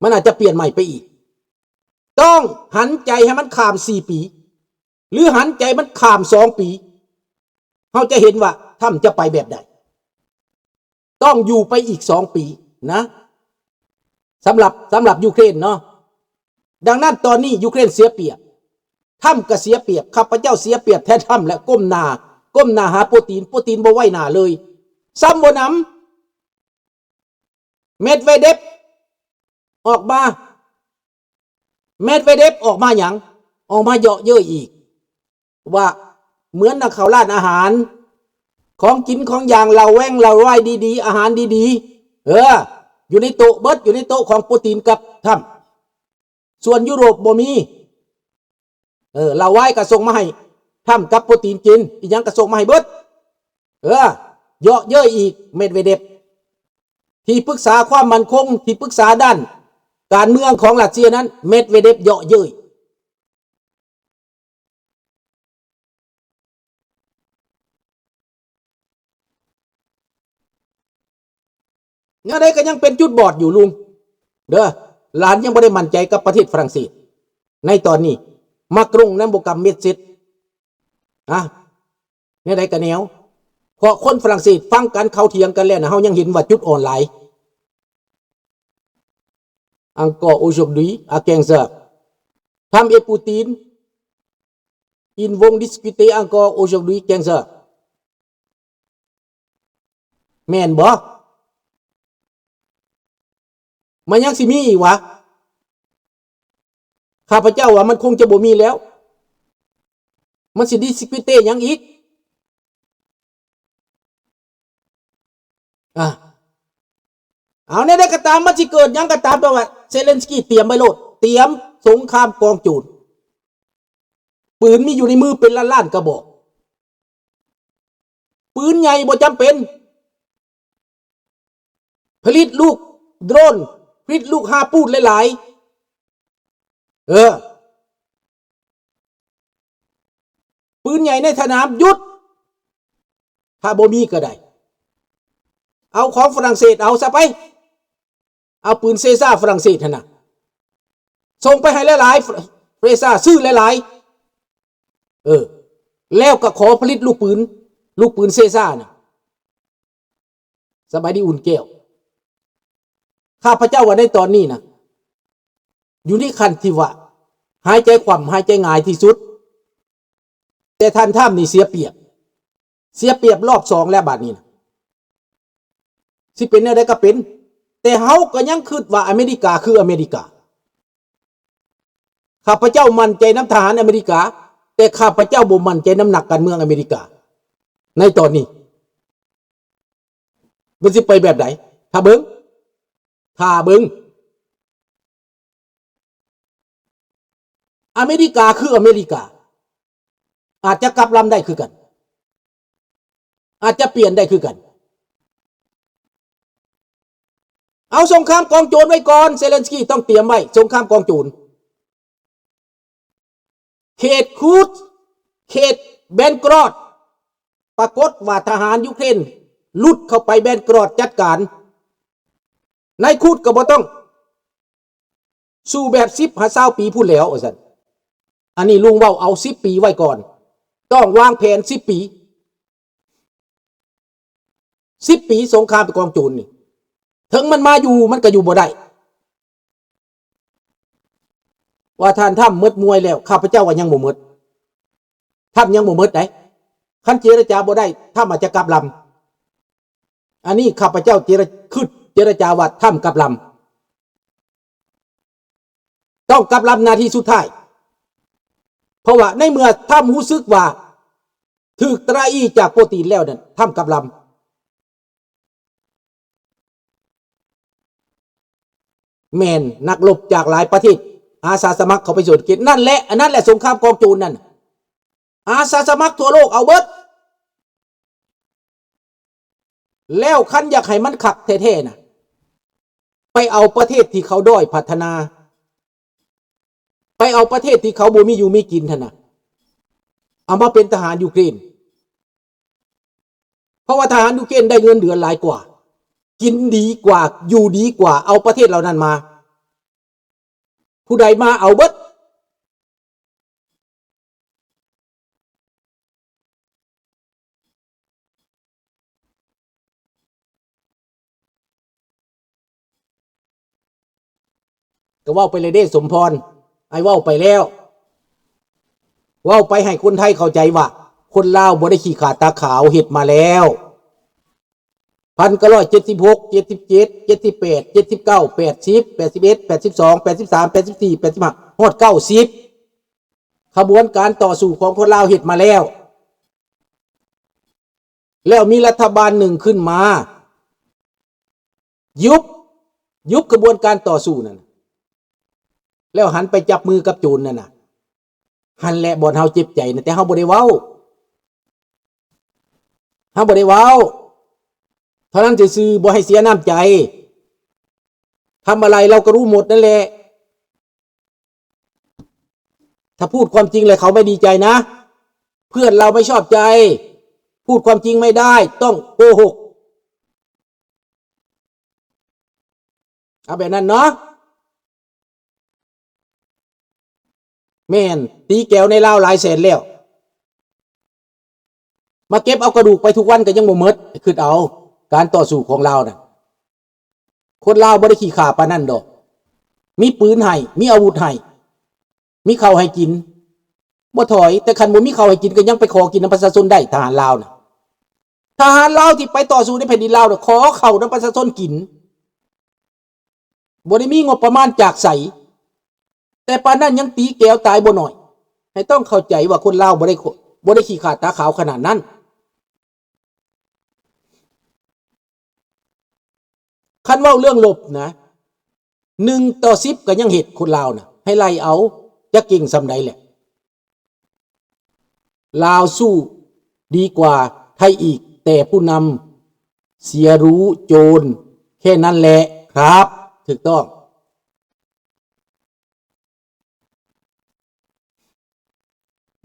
ມັນອາດຈະປ່ຽນໃໝ່ໄປອີກ. ຕ້ອງຫັນໃຈໃຫ້ມັນຂ້າມສີ່ປີ ຫຼື ຫັນໃຈມັນຂ້າມສອງປີ ເຮົາຈະເຫັນວ່າທຳຈະໄປແບບໃດ. ຕ້ອງຢູ່ໄປອີກສອງປີນະ ສຳລັບ ສຳລັບຢູເຄຣນເນາະ. ດັ່ງນັ້ນຕອນນີ້ຢູເຄຣນເສຍປຽບ ທຳກໍເສຍປຽບ ຂ້າພະເຈົ້າເສຍປຽບແທນທຳ ແລະ ກົ້ມໜ້າ ກົ້ມໜ້າຫາໂປຕີນ ໂປຕີນບໍ່ໄວ້ໜ້າເລີຍ ຊ້ຳບໍ່ໜຳ ເມດເວເດັບອອກມາ ເມດເວເດັບອອກມາຫຍັງ? ອອກມາເຍາະເຍີ້ຍອີກ ວ່າເໝືອນນຳເຂົ້າຮ້ານອາຫານ ຂອງກິນຂອງຢ່າງ ເຫຼົ້າແວງເຫຼົ້າວາຍດີໆ ອາຫານດີໆ ເອີ ຢູ່ໃນໂຕະເບິດ ຢູ່ໃນໂຕະຂອງໂປຕີນກັບທຳ. ສ່ວນຢູໂຣບບໍ່ມີ ເອີ ເຫຼົ້າວາຍກໍສົ່ງມາໃຫ້ທຳກັບໂປຕີນກິນ ອີຫຍັງກໍສົ່ງມາໃຫ້ເບິດ. ເອີ ເຍາະເຍີ້ຍອີກ ເມດເວເດັບ ທີ່ປຶກສາຄວາມໝັ້ນຄົງ ທີ່ປຶກສາດ້ານການເມືອງຂອງຣັດເຊຍນັ້ນ ເມດເວເດັບເຍາະເຍີ້ຍ. ແນວໃດກໍຍັງເປັນຈຸດບອດຢູ່ລຸງເດີ ຫຼານຍັງບໍ່ໄດ້ໝັ້ນໃຈກັບປະເທດຝຣັ່ງເສດໃນຕອນນີ້. ມາກຣົງນຳບໍ່ກຳເມັດເຊັດ ອາ ແນວໃດກໍແນວ ເພາະຄົນຝຣັ່ງເສດຟັງກັນ ເຂົາຖຽງກັນແລ້ວນະ ເຮົາຍັງເຫັນວ່າຈຸດອ່ອນຫຼາຍ. Encore aujourd'hui à quinze heures, Trump et Poutine, ils vont discuter encore aujourd'hui quinze heures. ແມ່ນບໍ່? ມັນຍັງຊິມີອີກຫວາ? ຂ້າພະເຈົ້າວ່າມັນຄົງຈະບໍ່ມີແລ້ວ. ມັນຊິດິສະຄິວເຕຫຍັງອີກ? ອາ ເອົາແນວໃດກໍຕາມ ມັນຊິເກີດຫຍັງກໍຕາມ ແຕ່ວ່າເຊເລັນສະກີຕຽມໄວ້ໂລດ, ຕຽມສົງຄາມກອງໂຈນ. ປືນມີຢູ່ໃນມືເປັນລ້ານໆກະບອກ. ປືນໃຫຍ່ບໍ່ຈຳເປັນ. ຜະລິດລູກໂດຣນ, ຜະລິດລູກຮາປູດຫຼາຍໆ. ເອີ. ປືນໃຫຍ່ໃນສະໜາມ ຢຸດ. ຖ້າບໍ່ມີກໍໄດ້ ເອົາຂອງຝຣັ່ງເສດ ເອົາຊະໄປ. ເອົາປືນເຊຊາຝຣັ່ງເສດຫັ້ນນະ ສົ່ງໄປໃຫ້ຫຼາຍໆ ເຊຊາຊື້ຫຼາຍໆ. ເອີ ແລ້ວກໍຂໍຜະລິດລູກປືນ ລູກປືນເຊຊານະ. ສະບາຍດີອຸ່ນແກ້ວ. ຂ້າພະເຈົ້າວ່າໃນຕອນນີ້ນະ ຢູ່ໃນຂັ້ນທີ່ວ່າຫາຍໃຈຄວ່ຳ ຫາຍໃຈຫງາຍທີ່ສຸດ, ແຕ່ທ່ານທຳນີ້ເສຍປຽບ, ເສຍປຽບລອບສອງແລ້ວບາດນີ້ນະ. ຊິເປັນແນວໃດກໍເປັນ, ແຕ່ເຮົາກໍຍັງຄິດວ່າອາເມລິກາຄືອາເມລິກາ. ຂ້າພະເຈົ້າໝັ້ນໃຈນຳທະຫານອາເມລິກາ, ແຕ່ຂ້າພະເຈົ້າບໍ່ໝັ້ນໃຈນຳນັກການເມືອງອາເມລິກາໃນຕອນນີ້. ມັນຊິໄປແບບໃດ? ຖ້າເບິ່ງ, ຖ້າເບິ່ງ. ອາເມລິກາຄືອາເມລິກາ, ອາດຈະກັບລຳໄດ້ຄືກັນ, ອາດຈະປ່ຽນໄດ້ຄືກັນ. ເອົາສົງຄາມກອງໂຈນໄວ້ກ່ອນ, ເຊເລັນສະກີຕ້ອງຕຽມໄວ້ ສົງຄາມກອງໂຈນ. ເຂດຄູດ, ເຂດແບນກຣອດ, ປາກົດວ່າທະຫານຢູເຄຣນຫຼຸດເຂົ້າໄປແບນກຣອດຈັດການ. ໃນຄູດກໍບໍ່ຕ້ອງ ສູ່ແບບສິບຫາຊາວປີພຸ້ນແລ້ວວ່າຊັ້ນ. ອັນນີ້ລຸງເວົ້າເອົາສິບປີໄວ້ກ່ອນ, ຕ້ອງວາງແຜນສິບປີ, ສິບປີສົງຄາມກອງໂຈນນີ້ ເຖິງມັນມາຢູ່ ມັນກໍຢູ່ບໍ່ໄດ້. ວ່າທ່ານທຳໝົດມວຍແລ້ວ, ຂ້າພະເຈົ້າວ່າຍັງບໍ່ໝົດ, ທຳຍັງບໍ່ໝົດໃດ໋. ຄັນເຈລະຈາບໍ່ໄດ້, ທຳອາດຈະກັບລຳ. ອັນນີ້ຂ້າພະເຈົ້າເຈລະ ຄິດເຈລະຈາວ່າທຳກັບລຳ, ຕ້ອງກັບລຳນາທີສຸດທ້າຍ. ເພາະວ່າໃນເມື່ອທຳຮູ້ສຶກວ່າຖືກຕະລະອີຈາກໂປຕີນແລ້ວນັ້ນ, ທຳກັບລຳ. ແມ່ນ ນັກລົບຈາກຫຼາຍປະເທດອາສາສະໝັກເຂົ້າໄປຊ່ວຍເຂດ. ນັ້ນແຫຼະ, ອັນນັ້ນແຫຼະສົງຄາມກອງໂຈນນັ້ນ. ອາສາສະໝັກທົ່ວໂລກເອົາເບິດ. ແລ້ວຄັນຢາກໃຫ້ມັນຄັກແທ້ໆນະ, ໄປເອົາປະເທດທີ່ເຂົາດ້ອຍພັດທະນາ, ໄປເອົາປະເທດທີ່ເຂົາບໍ່ມີຢູ່ມີກິນຫັ້ນນະ, ເອົາມາເປັນທະຫານຢູເຄຣນ. ເພາະວ່າທະຫານຢູເຄຣນໄດ້ເງິນເດືອນຫຼາຍກວ່າ, ກິນດີກວ່າ, ຢູ່ດີກວ່າ, ເອົາປະເທດເຫຼົ່ານັ້ນມາ. ຜູ້ໃດມາເອົາເບິດ. ກໍເວົ້າໄປແລ້ວເດ້ ສົມພອນ, ອ້າຍເວົ້າໄປແລ້ວ, ເວົ້າໄປໃຫ້ຄົນໄທເຂົ້າໃຈວ່າ ຄົນລາວບໍ່ໄດ້ຂີ້ຂາດຕາຂາວ, ເຮັດມາແລ້ວ. ພັນເກົ້າຮ້ອຍເຈັດສິບຫົກ ເຈັດສິບເຈັດ ເຈັດສິບແປດ ເຈັດສິບເກົ້າ ແປດສິບ ແປດສິບເອັດ ແປດສິບສອງ ແປດສິບສາມ ແປດສິບສີ່ ແປດສິບຫ້າ ຮອດເກົ້າສິບ ຂະບວນການຕໍ່ສູ້ຂອງຄົນລາວເຮັດມາແລ້ວ ແລ້ວມີລັດຖະບານໜຶ່ງຂຶ້ນມາ ຍຸບ ຍຸບຂະບວນການຕໍ່ສູ້ນັ້ນ ແລ້ວຫັນໄປຈັບມືກັບໂຈນນັ້ນນະ. ຫັ້ນແຫຼະບ່ອນເຮົາເຈັບໃຈນະ ແຕ່ເຮົາບໍ່ໄດ້ເວົ້າ ເຮົາບໍ່ໄດ້ເວົ້າເທົ່ານັ້ນຊື່ໆ ບໍ່ໃຫ້ເສຍນ້ຳໃຈ. ທຳອະໄລເຮົາກໍຮູ້ໝົດນັ້ນແຫຼະ. ถ้าพูดความจริงแล้วเขาไม่ดีใจนะ เพื่อนเราไม่ชอบใจ พูดความจริงไม่ได้ ต้องโกหก เอาแบบนั้นเนาะ. ແມ່ນ ຕີແກວໃນລາວຫຼາຍແສນແລ້ວ ມາເກັບເອົາກະດູກໄປທຸກວັນກໍຍັງບໍ່ໝົດ. ຄິດເອົາ ການຕໍ່ສູ້ຂອງລາວນະ ຄົນລາວບໍ່ໄດ້ຂີ້ຂ້າປານນັ້ນດອກ. ມີປືນໃຫ້ ມີອາວຸດໃຫ້ ມີເຂົ້າໃຫ້ກິນ ບໍ່ຖອຍ. ແຕ່ຄັນບໍ່ມີເຂົ້າໃຫ້ກິນ ກໍຍັງໄປຂໍກິນນຳປະຊາຊົນໄດ້ ທະຫານລາວນະ. ທະຫານລາວທີ່ໄປຕໍ່ສູ້ໃນແຜ່ນດິນລາວນະ ຂໍເຂົ້ານຳປະຊາຊົນກິນ. ບໍ່ໄດ້ມີງົບປະມານຈາກໃສ ແຕ່ປານນັ້ນຍັງຕີແກວຕາຍບໍ່ໜ້ອຍ. ໃຫ້ຕ້ອງເຂົ້າໃຈວ່າຄົນລາວບໍ່ໄດ້ ບໍ່ໄດ້ຂີ້ຂາດຕາຂາວຂະໜາດນັ້ນ. ຄັນເວົ້າເລື່ອງລົບນະ ໜຶ່ງຕໍ່ສິບກໍຍັງເຮັດ ຄົນລາວນະ ໃຫ້ໄລ່ເອົາ ຈັກເກັ່ງສ່ຳໃດແຫຼະ. ລາວສູ້ດີກວ່າໄທອີກ ແຕ່ຜູ້ນຳເສຍຮູ້ໂຈນ ແຄ່ນັ້ນແຫຼະ. ຄັບ ຖືກຕ້ອງ.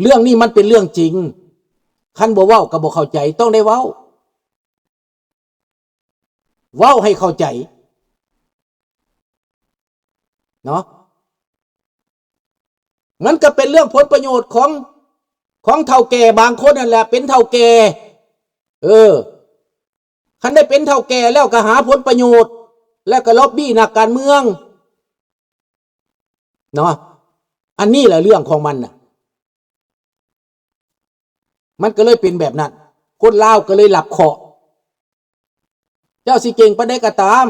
ເລື່ອງນີ້ມັນເປັນເລື່ອງຈິງ. ຄັນບໍ່ເວົ້າກໍບໍ່ເຂົ້າໃຈ. ຕ້ອງໄດ້ເວົ້າ. ເວົ້າໃຫ້ເຂົ້າໃຈເນາະ. ມັນກໍເປັນເລື່ອງຜົນປະໂຫຍດຂອງ ຂອງເຖົ້າແກ່ບາງຄົນນັ້ນແຫຼະ ເປັນເຖົ້າແກ່. ເອີ ຄັນໄດ້ເປັນເຖົ້າແກ່ແລ້ວກໍຫາຜົນປະໂຫຍດ ແລ້ວກໍລັອບບີ້ນັກການເມືອງເນາະ. ອັນນີ້ແຫຼະເລື່ອງຂອງມັນນະ. ມັນກໍເລີຍເປັນແບບນັ້ນ. ຄົນລາວກໍເລີຍຮັບເຄາະ. ເຈົ້າຊິເກັ່ງປານໃດກໍຕາມ,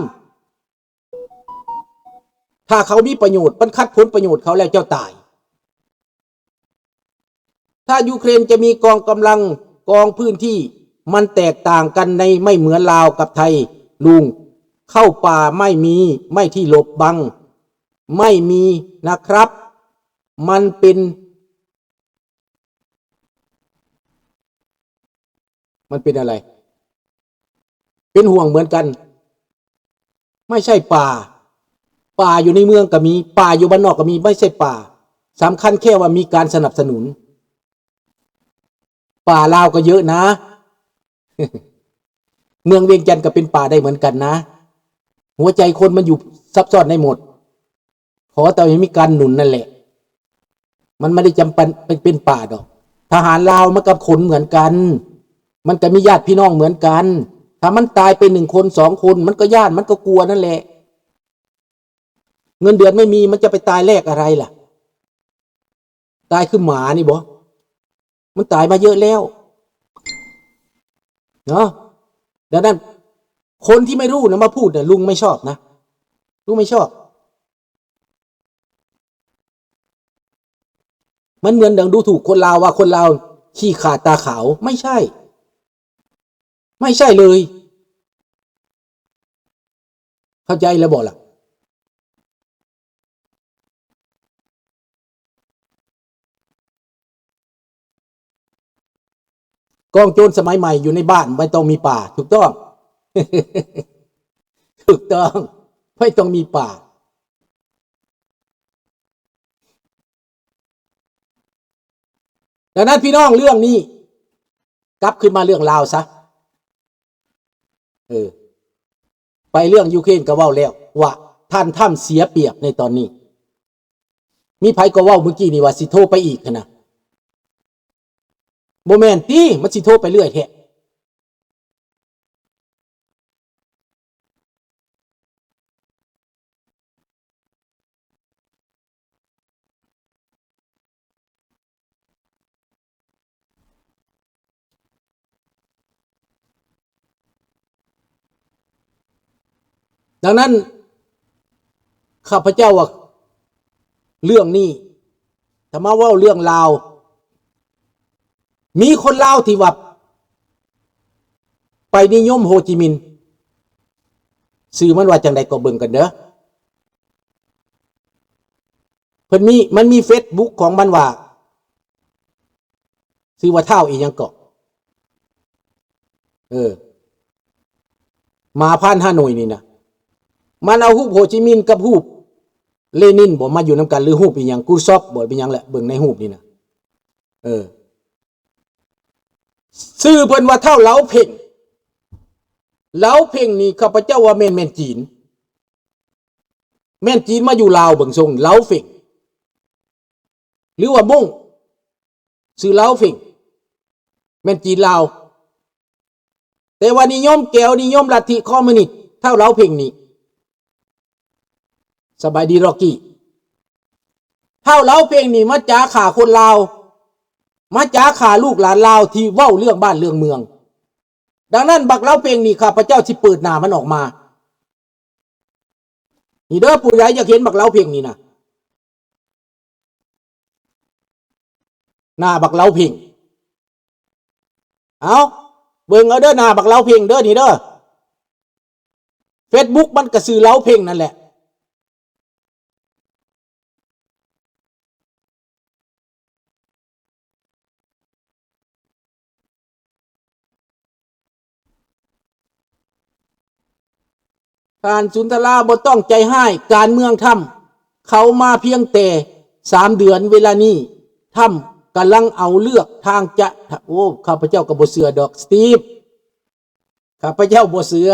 ຖ້າເຂົາມີປະໂຫຍດ, ມັນຂັດຜົນປະໂຫຍດເຂົາແລ້ວ, ເຈົ້າຕາຍ. ຖ້າຢູເຄຣນຈະມີກອງກຳລັງ, ກອງພື້ນທີ່, ມັນແຕກຕ່າງກັນໃນ, ໄມ່ເໝືອນລາວກັບໄທ, ລຸງ. ເຂົ້າປ່າໄມ່ມີ, ໄມ່ທີ່ຫຼົບບັງ, ໄມ່ມີນະຄັບ. ມັນເປັນ ມັນເປັນອະໄລ? ເປັນຫ່ວງເໝືອນກັນ. ໄມ່ໃຊ່ປ່າ. ປ່າຢູ່ໃນເມືອງກໍມີ, ປ່າຢູ່ບ້ານນອກກໍມີ, ໄມ່ໃຊ່ປ່າ. ສຳຄັນແຄ່ວ່າມີການສະໜັບສະໜູນ. ປ່າລາວກໍເຍອະນະ. ເມືອງວຽງຈັນກໍເປັນປ່າໄດ້ເໝືອນກັນນະ. ຫົວໃຈຄົນມັນຢູ່ຊັບຊ້ອນໃນໝົດ. ຂໍແຕ່ໃຫ້ມີການໜູນນັ້ນແຫຼະ. ມັນບໍ່ໄດ້ຈຳເປັນເປັນປ່າດອກ. ທະຫານລາວມັນກໍຄົນເໝືອນກັນ. ມັນກໍມີຍາດພີ່ນ້ອງເໝືອນກັນ. ຖ້າມັນຕາຍໄປໜຶ່ງຄົນ, ສອງຄົນ, ມັນກໍຢ້ານ, ມັນກໍກົວນັ້ນແຫຼະ. ເງິນເດືອນໄມ່ມີ, ມັນຈະໄປຕາຍແລກອະໄລລະ? ຕາຍຄືໝານີ້ບໍ? ມັນຕາຍມາເຍອະແລ້ວເນາະ. ດັ່ງນັ້ນ ຄົນທີ່ໄມ່ຮູ້ນະມາພູດນະ ລຸງໄມ່ຊອບນະ, ລຸງໄມ່ຊອບ. ມັນເໝືອນດັ່ງດູຖູກຄົນລາວວ່າຄົນລາວຂີ້ຂາດຕາຂາວ. ໄມ່ໃຊ່. ໄມ່ໃຊ່ເລີຍ. ເຂົ້າໃຈແລ້ວບໍ່ລະ? ກອງໂຈນສະໄໝໃໝ່ຢູ່ໃນບ້ານໄມ່ຕ້ອງມີປ່າ. ຖືກຕ້ອງ. ຖືກຕ້ອງ. ໄມ່ຕ້ອງມີປ່າ. ດັ່ງນັ້ນພີ່ນ້ອງ ເລື່ອງນີ້ ກັບຄືນມາເລື່ອງລາວຊະ. ເອີ ໄປເລື່ອງຢູເຄຣນກໍເວົ້າແລ້ວວ່າທ່ານທຳເສຍປຽບໃນຕອນນີ້. ມີໃຜກໍເວົ້າມື້ກີ້ນີ້ວ່າຊິໂທໄປອີກຫັ້ນນະ. ບໍ່ແມ່ນຕິ ມັນຊິໂທໄປເລື້ອຍແທ້. ດັ່ງນັ້ນ ຂ້າພະເຈົ້າວ່າ ເລື່ອງນີ້ ຖ້າມາເວົ້າເລື່ອງລາວ ມີຄົນລາວທີ່ວ່າໄປນິຍົມໂຮຈິມິນ ຊື່ມັນວ່າຈັ່ງໃດກໍເບິ່ງກັນເດີ. ເພິ່ນມີ ມັນມີເຟສບຸກຂອງມັນວ່າ ຊື່ວ່າທ້າວອີ່ຫຍັງເກາະ ເອີ ມາຜ່ານຮ່າໂນ້ຍນີ້ນະ ມັນເອົາຮູບໂຮຈິມິນກັບຮູບເລນິນບໍ ມາຢູ່ນຳກັນ ຫຼືຮູບອີ່ຫຍັງ ກູຊອບບໍ ເປັນຫຍັງແຫຼະ ເບິ່ງໃນຮູບນີ້ນະ ເອີ ຊື່ເພິ່ນວ່າທ້າວເລົາເພັງ. ເລົາເພັງນີ້ ຂ້າພະເຈົ້າວ່າແມ່ນ ແມ່ນຈີນ ແມ່ນຈີນມາຢູ່ລາວ ເບິ່ງຊົງ ເລົາເພັງ ຫຼືວ່າມົ້ງ ຊື່ເລົາເພັງ ແມ່ນຈີນລາວ ແຕ່ວ່ານິຍົມແກວ ນິຍົມລັດທິຄອມມູນິດ ທ້າວເລົາເພັງນີ້. ສະບາຍດີ ລັອກກີ້. ທ້າວເລົາເພັງນີ້ມາຈາຂ້າຄົນລາວ ມາຈາຂ້າລູກຫຼານລາວທີ່ເວົ້າເລື່ອງບ້ານເລື່ອງເມືອງ. ດັ່ງນັ້ນ ບັກເລົາເພັງນີ້ ຂ້າພະເຈົ້າຊິເປີດໜ້າມັນອອກມາ. ນີ້ເດີ ຜູ້ໃດຢາກເຫັນບັກເລົາເພັງນີ້ນະ ໜ້າບັກເລົາເພັງ. ເອົາ ເບິ່ງເອົາເດີ ໜ້າບັກເລົາເພັງເດີ ນີ້ເດີ ເຟສບຸກມັນກະຊື່ເລົາເພັງນັ້ນແຫຼະ. ທ່ານສຸນທະລາ ບໍ່ຕ້ອງໃຈຮ້າຍ ການເມືອງທຳເຂົ້າມາພຽງແຕ່ສາມເດືອນ ເວລານີ້ທຳກຳລັງເອົາເລືອກທາງຈະ ໂອ້ ຂ້າພະເຈົ້າກໍບໍ່ເຊື່ອດອກ ສະຕີບ. ຂ້າພະເຈົ້າບໍ່ເຊື່ອ.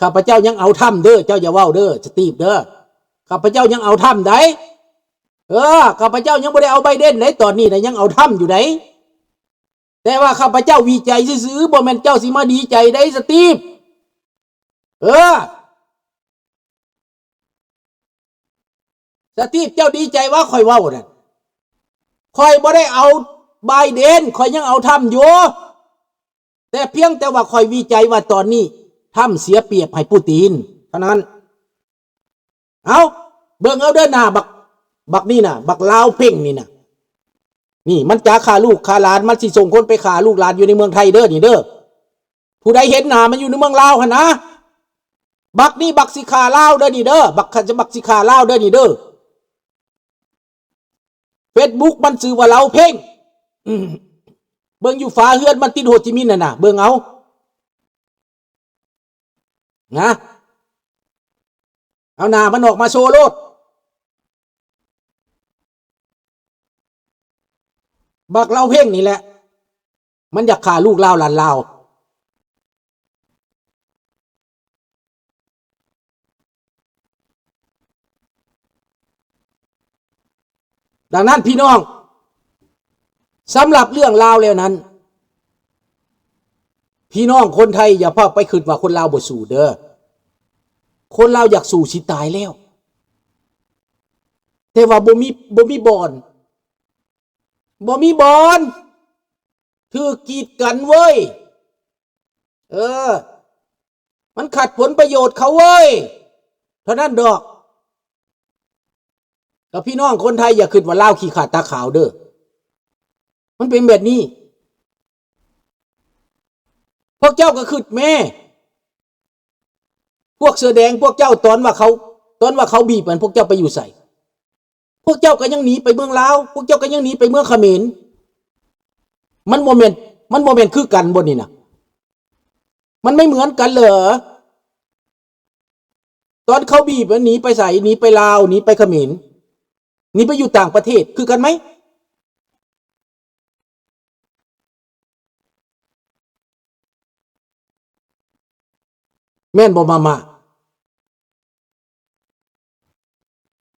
ຂ້າພະເຈົ້າຍັງເອົາທຳເດີ ເຈົ້າຢ່າເວົ້າເດີ ສະຕີບເດີ. ຂ້າພະເຈົ້າຍັງເອົາທຳໃດ໋. ເອີ ຂ້າພະເຈົ້າຍັງບໍ່ໄດ້ເອົາໄບເດັນໃດ໋ ຕອນນີ້ນະ ຍັງເອົາທຳຢູ່ໃດ໋. ແຕ່ວ່າຂ້າພະເຈົ້າວິໄຈຊື່ໆ ບໍ່ແມ່ນເຈົ້າຊິມາດີໃຈໃດ໋ ສະຕີບ. ເອີ ສະຕີບ ເຈົ້າດີໃຈວ່າຂ້ອຍເວົ້ານັ້ນ. ຂ້ອຍບໍ່ໄດ້ເອົາໄບເດັນ ຂ້ອຍຍັງເອົາທຳຢູ່. ແຕ່ພຽງແຕ່ວ່າຂ້ອຍວິໄຈວ່າຕອນນີ້ທຳເສຍປຽບໃຫ້ປູຕິນເທົ່ານັ້ນ. ເອົາ ເບິ່ງເອົາເດີ ໜ້າບັກ ບັກນີ້ນະ ບັກລາວເພັງນີ້ນະ. ນີ້ມັນຈະຂ້າລູກຂ້າຫຼານ ມັນຊິສົ່ງຄົນໄປຂ້າລູກຫຼານຢູ່ໃນເມືອງໄທເດີ ນີ້ເດີ. ຜູ້ໃດເຫັນໜ້າມັນຢູ່ໃນເມືອງລາວຫັ້ນນະ ບັກນີ້ບັກຊິຂ້າລາວເດີ ນີ້ເດີ. ບັກ ບັກຊິຂ້າລາວເດີ ນີ້ເດີ. ເຟສບຸກມັນຊື່ວ່າເລົາເພັງ. ອືມ ເບິ່ງຢູ່ຝາເຮືອນມັນຕິດໂຮຈິມິນຫັ້ນນະ ເບິ່ງເອົາ ນະ ເອົາໜ້າມັນອອກມາໂຊໂລດ. ບັກເລົາເພັງນີ້ແຫຼະ ມັນຢາກຂ້າລູກລາວຫຼານລາວ. ດັ່ງນັ້ນພີ່ນ້ອງ ສຳລັບເລື່ອງລາວແລ້ວນັ້ນ ພີ່ນ້ອງຄົນໄທຢ່າພາໄປຄິດວ່າຄົນລາວບໍ່ສູ້ເດີ. ຄົນລາວຢາກສູ້ຊິຕາຍແລ້ວ ແຕ່ວ່າບໍ່ມີ ບໍ່ມີບ່ອນ ບໍ່ມີບ່ອນ ຖືກກີດກັນເວີ້ຍ. ເອີ ມັນຂັດຜົນປະໂຫຍດເຂົາເວີ້ຍ ເທົ່ານັ້ນດອກ. ແລ້ວພີ່ນ້ອງຄົນໄທຢ່າຄິດວ່າລາວຂີ້ຂາດຕາຂາວເດີ ມັນເປັນແບບນີ້. ພວກເຈົ້າກໍຄິດແມ້ ພວກເສືອແດງພວກເຈົ້າ ຕອນວ່າເຂົາ ຕອນວ່າເຂົາບີບຫັ້ນ ພວກເຈົ້າໄປຢູ່ໃສ? ພວກເຈົ້າກໍຍັງໜີໄປເມືອງລາວ ພວກເຈົ້າກໍຍັງໜີໄປເມືອງຂະເໝນ. ມັນບໍ່ແມ່ນ ມັນບໍ່ແມ່ນຄືກັນບໍ່ນີ້ນະ? ມັນໄມ່ເໝືອນກັນເຫຼືອ? ຕອນເຂົາບີບໜີໄປໃສ? ໜີໄປລາວ ໜີໄປຂະເໝນ ໜີໄປຢູ່ຕ່າງປະເທດ ຄືກັນໄໝ? ແມ່ນບໍ່ມາມາ?